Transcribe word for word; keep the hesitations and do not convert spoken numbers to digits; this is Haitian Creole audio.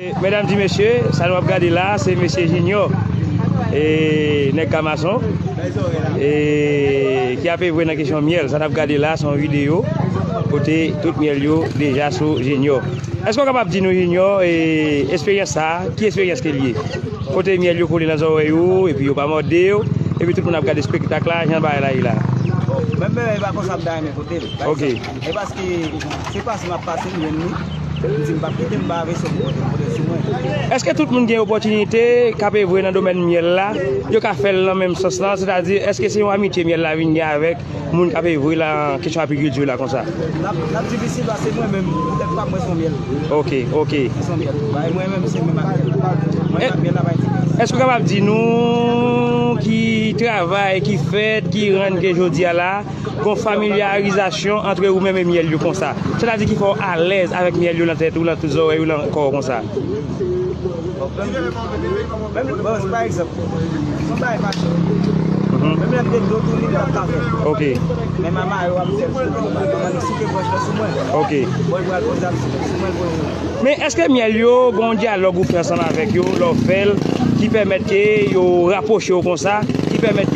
Medam di mesye, sa nou ap gade la, se mesye Junior, e, nèg Kamason, e, ki ap evre nan kesyon myèl. Sa n ap gade la, se yon videyo kote tout myèl yo deja sou Junior. Èske w kapab di nou, Junior, e, esperyans sa a, ki esperyans ke l ye? Kote myèl yo kole nan zòrèy ou, epi yo pa mòde w, epi tout moun ap gade espektak la, jan bagay la ye la. Menm bagay pa konsa m ta renmen kote l. Ok. E paske se pase m ap pase m jwenn li. M di m p ap kite m pa avè sou mwen, pote sou mwen. Èske tout moun gen opòtinite k ap evre nan domèn myèl la, yo ka fè l nan menm sans lan, sètadi èske se yon amitye myèl la vin gen avèk moun k ap evre la kesyon apikilti la konsa? L ap l ap difisil paske mwen menm, tèt pa mwen se yon myèl. Ok, ok. Se yon myèl. Bay mwen menm se menm ak myèl. Mwen ak myèl la bay diferans. Èske w kapab di nou ki travay ki fèt, ki rann ke jodi a la, gon familyarizasyon antre ou menm e myèl yo konsa? Sètadi ki fè w alèz avèk myèl yo nan tèt ou, nan tout zòrèy ou, nan kò w konsa? Menm, bon, pa egzanp, se yon bagay fasil. Menm lè m te dlo tou li, m t ap ka fè. Ok. Men mama yo ap fè l sou mwen. Mama yo souke branch lan sou mwen. Ok. Bon, l pral poze ap sou mwen. Sou mwen, l poze. Men èske myèl yo gon dyalòg ou fè ansanm avèk yo lè w fè l ki pèmèt ke yo rapwoche w konsa, ki pèmèt